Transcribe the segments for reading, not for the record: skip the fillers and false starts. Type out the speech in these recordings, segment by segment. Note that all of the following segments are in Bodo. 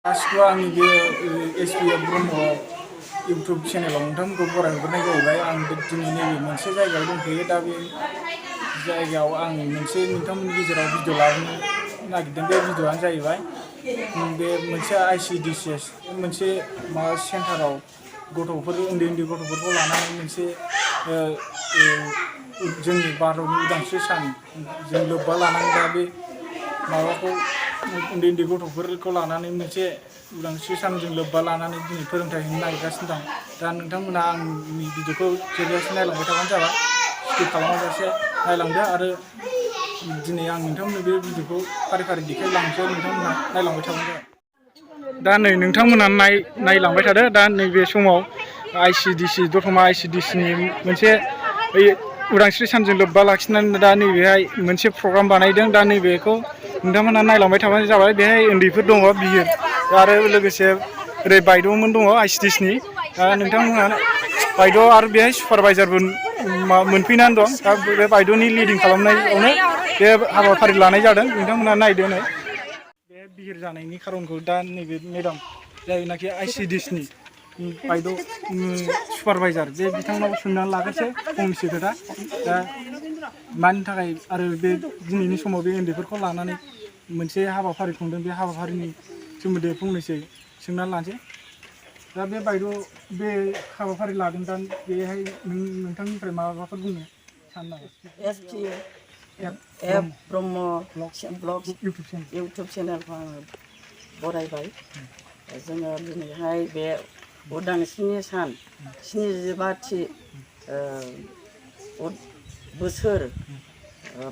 गासिबो आंनि बे एसपिएफ ब्रह्म इउटुब चेनेलाव नोंथांमोनखौ बरायहरग्रोनाय जाहैबाय। आं दिनै नैबे मोनसे जायगायाव दंफैयो। दा बे जायगायाव आं मोनसे नोंथांमोननि गेजेराव भिडिअ लाबोनो नागिरदों। बे भिडिअआनो जाहैबाय बे मोनसे आईसीडीएस मोनसे माबा सेन्टाराव गथ'फोर उन्दै गथ'फोरखौ लानानै मोनसे जोंनि भारतनि उदांस्रि सानजों लोब्बा लानानै दा बे माबाखौ उन्दै गथ'फोरखौ लानानै मोनसे उदांस्रि सानजों लोब्बा लानानै दिनै फोरोंथाय होनो नागिरगासिनो दं। दा नोंथांमोना आंनि भिडिअखौ जोबजासे नायलांबाय थाबानो जाबाय। स्किप खालामाजासे नायलांदो आरो दिनै आं नोंथांमोननो बे भिडिअखौ फारि फारि देखायलांसै। नोंथांमोना नायलांबाय थाबानो जाबाय। दा नै नोंथांमोना नायलांबाय थादो। दा नैबे समाव आईसीडीसी दतमा आईसीडीसीनि मोनसे उदांस्रि सानजों लोब्बा लाखिनानै दा नैबेहाय मोनसे प्रग्राम बानायदों। दा नैबेखौ नोंथांमोना नायलांबाय थाबानो जाबाय। बेहाय उन्दैफोर दङ बियो आरो लोगोसे ओरै बायद'मोन दङ आईसीडीसीनि। नोंथांमोना बायद' आरो बेहाय सुपारभाइजारबो मोनफैनानै दं। दा बे बायद'नि लिडिं खालामनायावनो बे हाबाफारि लानाय जादों। नोंथांमोना नायदो नै बे बिहिर जानायनि खारनखौ। दा नैबे मेडाम जायनाखि आईसीडीसीनि बायद' सुपारभाइजार बे बिथांनाव सोंनानै लाग्रोसै फंनैसो खोथा। दा मानि थाखाय आरो बे दिनैनि समाव बे उन्दैफोरखौ लानानै मोनसे हाबाफारि खुंदों, बे हाबाफारिनि सोमोन्दै फंनैसो सोंनानै लानोसै। दा बे बायद' बे हाबाफारि लादों। दा बेहाय नोंथांनिफ्राय माबाफोर बुंनो सानो नामा? एसपिएफ ब्रह्म ब्लग इउटुब चेनेलखौ आङो बरायबाय। जोङो दिनैहाय बे उदांस्रिनि सान 75थि बोसोर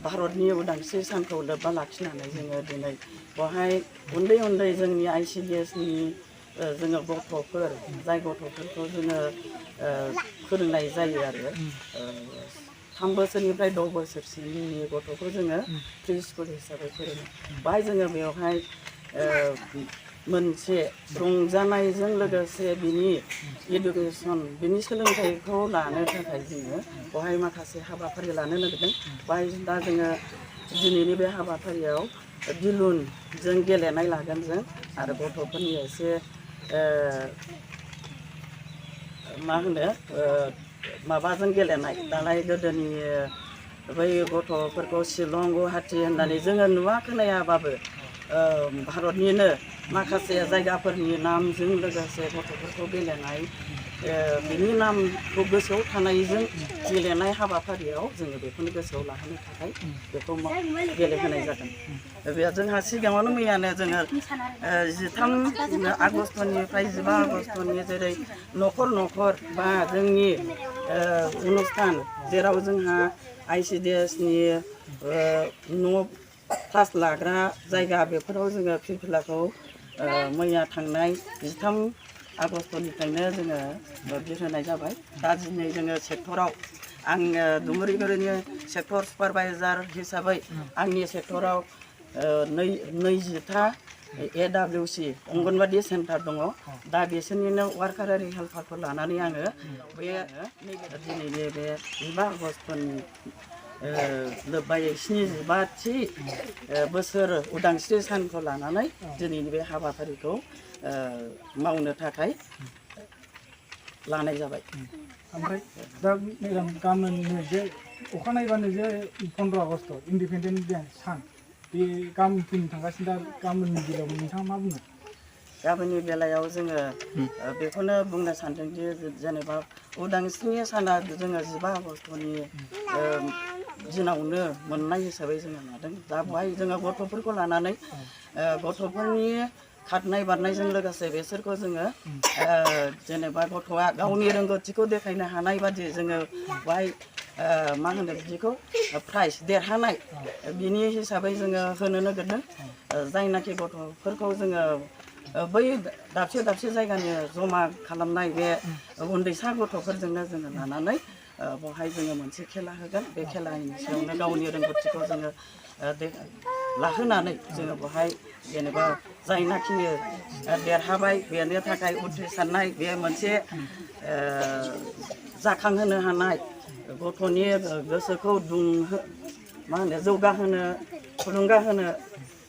भारतनि उदांस्रि सानखौ लोब्बा लाखिनानै जोङो दिनै बेवहाय उन्दै जोंनि आईसीडीएसनि जोङो गथ'फोर, जाय गथ'फोरखौ जोङो फोरोंनाय जायो आरो 3 बोसोरनिफ्राय 6 बोसोरसिमनि गथ'खौ जोङो प्रि स्कुल हिसाबै फोरोङो। बाहाय जोङो बेवहाय मोनसे रंजानायजों लोगोसे बिनि इडुकेसन, बिनि सोलोंथाइखौ लानो थाखाय जोङो बेवहाय माखासे हाबाफारि लानो नागिरदों। बाहाय दा जोङो दिनैनि बे हाबाफारियाव बिलुनजों गेलेनाय लागोन जों आरो गथ'फोरनि एसे मा होनो माबाजों गेलेनाय। दालाय गोदोनि बै गथ'फोरखौ शिलं गुवाहाटि होननानै जोङो नुवा खोनायाबाबो भारतनिनो माखासे जायगाफोरनि नामजों लोगोसे गथ'फोरखौ गेलेनाय, बिनि नामखौ गोसोआव थानायजों गेलेनाय हाबाफारियाव जोङो बेखौनो गोसोआव लाहोनो थाखाय बेखौ गेलेहोनाय जादों। बे जोंहा सिगाङावनो मैयानो जोङो 13 आगष्टनिफ्राय 15 आगष्टनि जेरै न'खर बा जोंनि अनुस्थान, जेराव जोंहा आईसीडीएसनि न' क्लास लाग्रा जायगा, बेफोराव जोङो फिरफिलाखौ मैया थांनाय 13 आगष्टनिफ्रायनो जोङो बिरहोनाय जाबाय। दा दिनै जोङो सेक्टराव, आङो दुमुरिगुरिनि सेक्टर सुपारभाइजार हिसाबै आंनि सेक्टराव 20था AWC अंगनबादि सेन्टार दङ। दा बिसोरनिनो वार्कार आरो हेल्पारखौ लानानै आङो बे दिनैनि बे 15 आगष्टनि लोब्बायै 75थि बोसोर उदांस्रि सानखौ लानानै दिनैनि बे हाबाफारिखौ मावनो थाखाय लानाय जाबाय। ओमफ्राय दा गाबोननो जे अखानायबानो जे 15 आगष्ट इन्डिपेन्डेन्स डे सान, बे गाबोन फैनो थांगासिनो। दा गाबोननि बेलायाव नोंथाङा मा बुङो? गाबोननि बेलायाव जोङो बेखौनो बुंनो सानदोंदि जेनेबा उदांस्रिनि साना जोङो 15 आगष्टनि दिनावनो मोननाय हिसाबै जोङो लादों। दा बेवहाय जोङो गथ'फोरखौ लानानै गथ'फोरनि खारनाय बारनायजों लोगोसे बेसोरखौ जोङो जेनेबा गथ'आ गावनि रोंगौथिखौ देखायनो हानाय बादि जोङो बेवहाय मा होनो बिदिखौ प्राइज देरहानाय, बिनि हिसाबै जोङो होनो नागिरदों। जायनाखि गथ'फोरखौ जोङो बै दाबसे जायगानि जमा खालामनाय बे उन्दैसा गथ'फोरजोंनो जोङो लानानै बेवहाय जोङो मोनसे खेला होगोन। बे खेलानि सायावनो गावनि रोंगौथिखौ जोङो लाहोनानै जोङो बेवहाय जेनेबा जायनाखि देरहाबाय बेनो थाखाय उथ्रिसारनाय, बे मोनसे जाखांहोनो हानाय, गथ'नि गोसोखौ जौगाहोनो, थुलुंगा होनो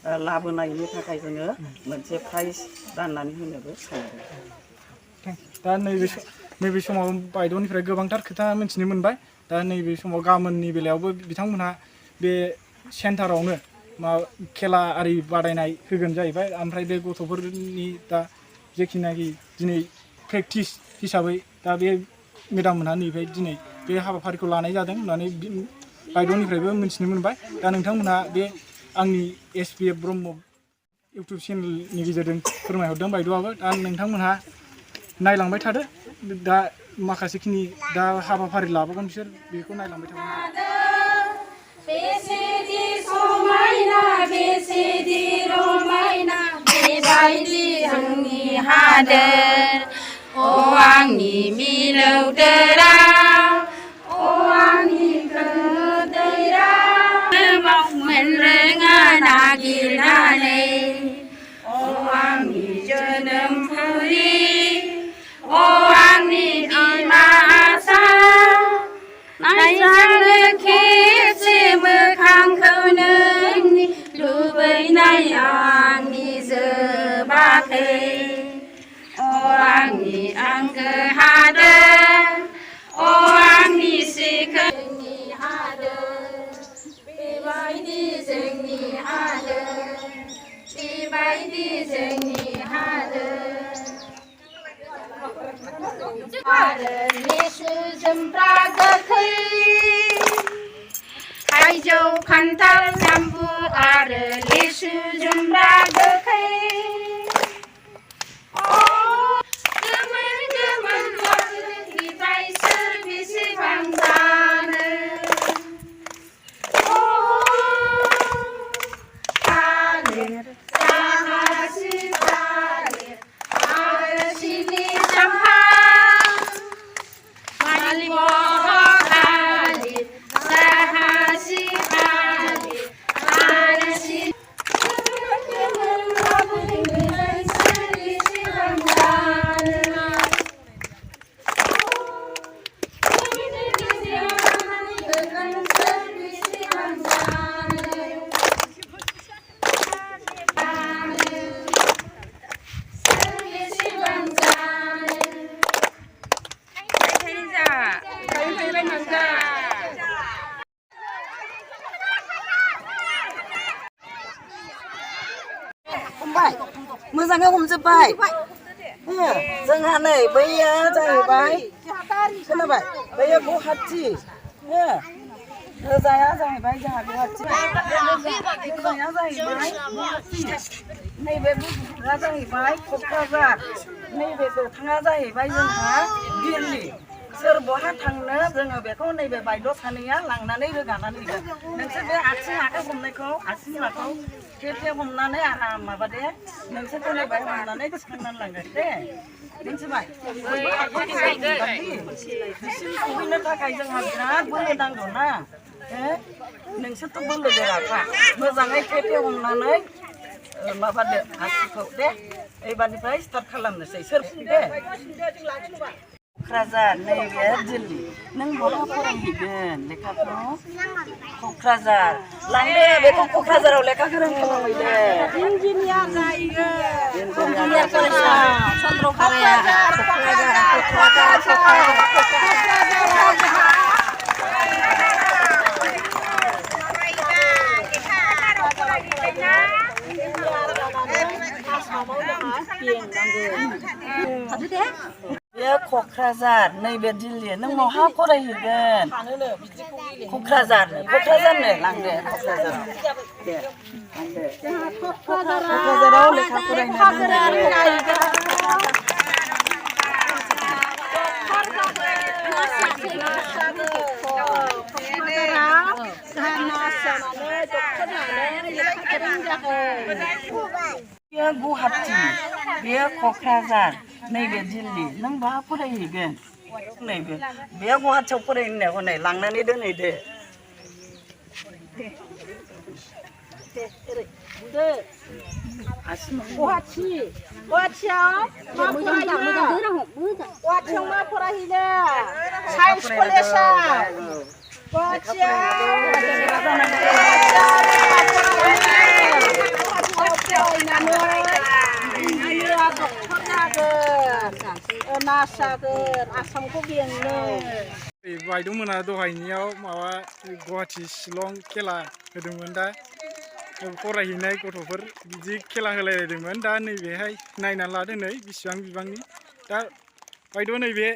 लाबोनायनि थाखाय जोङो मोनसे प्राइज राननानै होनोबो सानदों। दा नैबे समाव बायद'निफ्राय गोबांथार खोथा मिथिनो मोनबाय। दा नैबे समाव गाबोननि बेलायावबो बिथांमोनहा बे सेन्टारावनो खेला आरि बादायनाय होगोन जाहैबाय। ओमफ्राय बे गथ'फोरनि दा जेखिनाखि दिनै प्रेक्टिस हिसाबै दा बे मेडाममोनहा नैबे दिनै बे हाबाफारिखौ लानाय जादों होननानै बायद'निफ्रायबो मिथिनो मोनबाय। दा नोंथांमोनहा बे आंनि SPF ब्रह्म इउटुब चेनेलनि गेजेरजों फोरमायहरदों बायद'आबो। दा नोंथांमोनहा नायलांबाय थादो। दा माखासेखिनि दा हाबाफारि लाबोगोन बिसोर बेखौ नायलांबाय थागोन। बेसेदि समायना बेसेदि रमायना बेबायदि जोंनि हादोर अ आंनि मिलौदो राव अ आंनि गोदै राव मावनो रोङा नागिरनानै अ आंनि जोनोमफुरि अ आंनि बिमा आसाम नायजानो खेबसे मोखांखौ नोंनि लुबैनाय आंनि जोबाखै अ आंनि आंगो हादोर अ आंनि जोंनि हादोर बेबायदि जोंनि हादोर बेबायदि जोंनि हादोर आरो लेसु जुमब्रा गोखै थाइजौ खान्थाल जामबु आरो लेसु जुमब्रा गोखै गोमोन गोमोन गथ'निफ्राय सोर बेसेबां जानो थालिर जाहाजि थालिर आरो सिनि साम्फा मोजाङै हमजोब्बाय जोंहा नै बैया जाहैबाय खोनाबाय बैयो गुवाहाटि गोजाया जाहैबाय जोंहा गुवाहाटि गोजाया जाहैबाय नैबे गुफुरा जाहैबाय क'क्राझार नैबे गोथाङा जाहैबाय जोंहा दिल्ली सोर बहा थांनो जोङो बेखौ नैबे बायद' सानैया लांनानै रोगानानै होगोन नोंसोर बे आथिं आखाइ हमनायखौ आथिं माखौ खेबसे हमनानै आराम माबादे नोंसोर दोनबाय हमनानै थिखांनानै लांगोन दे मिथिबाय बिसिम सहैनो थाखाय जोंहा बिराद बोलो नांगौ ना नोंसोरथ' बोलो गोराखा मोजाङै खेबसे हमनानै माबादो आथिंखौ दे एबारनिफ्राय स्टार्ट खालामनोसै सोर दे क'क्राझार नैबे दिल्ली नों बहा फरायहैगोन लेखाखौ क'क्राझार लांदो बेखौ क'क्राझाराव लेखा गोरों खालामहैदो इन्जिनियार जाहैगोन इन्जिनियार कलेजाव चन्द्रपाराया बे क'क्राझार नैबे दिल्ली नों बहा फरायहैगोन क'क्राझारनो लांदो क'क्राझाराव दे लांदो क'क्राझाराव लेखा फरायनो गुवाहाटि बेयो क'क्राझार नैबे दिल्ली नों बहा फरायहैगोन नैबे बे गुवाहाटियाव फरायहैनायाव हनै लांनानै दोनहैदो गुवाहाटियाव मा फरायहैनो साइन्स कलेजाव गुवाहाटियाव आसामखौ बेंनो बायद'मोना दहायनियाव माबा गुवाहाटि शिलं खेला होदोंमोन दा फरायहैनाय गथ'फोर बिदि खेला होलायलायदोंमोन दा नैबेहाय नायनानै लादो नै बिसिबां बिबांनि दा बायद' नैबे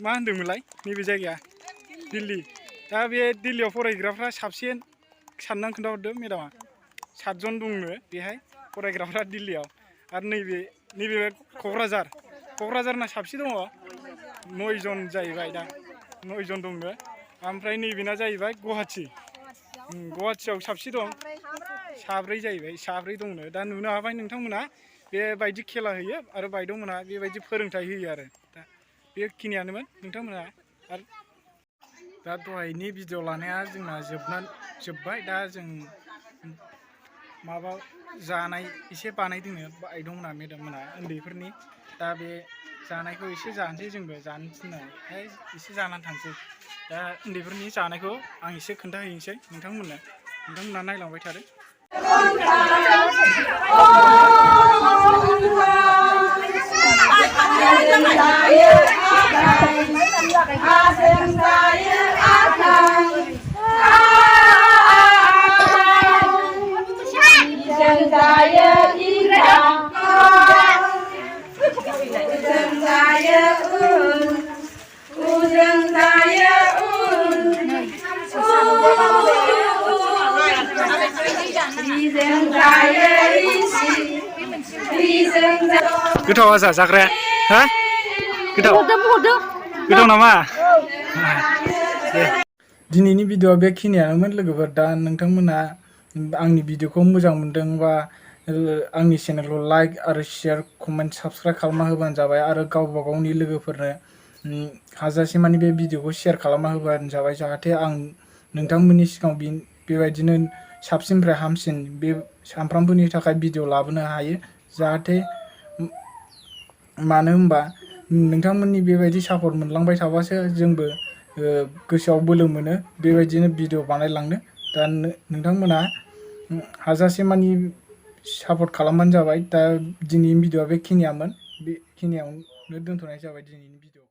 मा होनदोंमोनलाय नैबे जायगाया दिल्ली दा बे दिल्लीयाव फरायग्राफ्रा साबसे साननानै खोन्थाहरदो मेदामा 7 जन दंनो बेहाय फरायग्राफ्रा दिल्लीयाव आरो नैबे क'क्राझारना साबसे दङ 9 जन जाहैबाय दा 9 जन दंनो ओमफ्राय नैबेना जाहैबाय गुवाहाटियाव साबसे दं 7 जाहैबाय 7 दंनो दा नुनो हाबाय नोंथांमोना बेबायदि खेला होयो आरो बायद'मोना बेबायदि फोरोंथाइ होयो आरो दा बेखिनियानोमोन नोंथांमोना आरो दा दहायनि भिडिअ लानाया जोंना जोब्बाय दा जों माबा जानाय एसे बानायदोंनो बायद'मोना मेदाममोना उन्दैफोरनि दा बे जानायखौ एसे जानोसै जोंबो जानो थिननायखाय एसे जानानै थांसै दा उन्दैफोरनि जानायखौ आं एसे खोन्थाहैनोसै नोंथांमोना नायलांबाय थादो गोथाव आजा जाग्राया हा गोथाव नामा दिनैनि भिडिअआ बेखिनियानोमोन लोगोफोर दा नोंथांमोना आंनि भिडिअखौ मोजां मोनदोंबा आंनि चेनेलखौ लाइक आरो शेयार कमेन्ट साबस्क्राइब खालामना होबानो जाबाय आरो गावबा गावनि लोगोफोरनो हाजासे मानि बे भिडिअखौ शेयार खालामना होबानो जाबाय जाहाथे आं नोंथांमोननि सिगाङाव बेबायदिनो साबसिननिफ्राय हामसिन बे सानफ्रामबोनि थाखाय भिडिअ लाबोनो हायो जाहाथे मानो होनबा नोंथांमोननि बेबायदि सापर्ट मोनलांबाय थाबासो जोंबो गोसोआव बोलो मोनो बेबायदिनो भिडिअ बानायलांनो दा नोंथांमोना हाजासे मानि सापर्ट खालामबानो जाबाय दा दिनैनि भिडिअआ बेखिनियावनो दोनथ'नाय जाबाय दिनैनि भिडिअ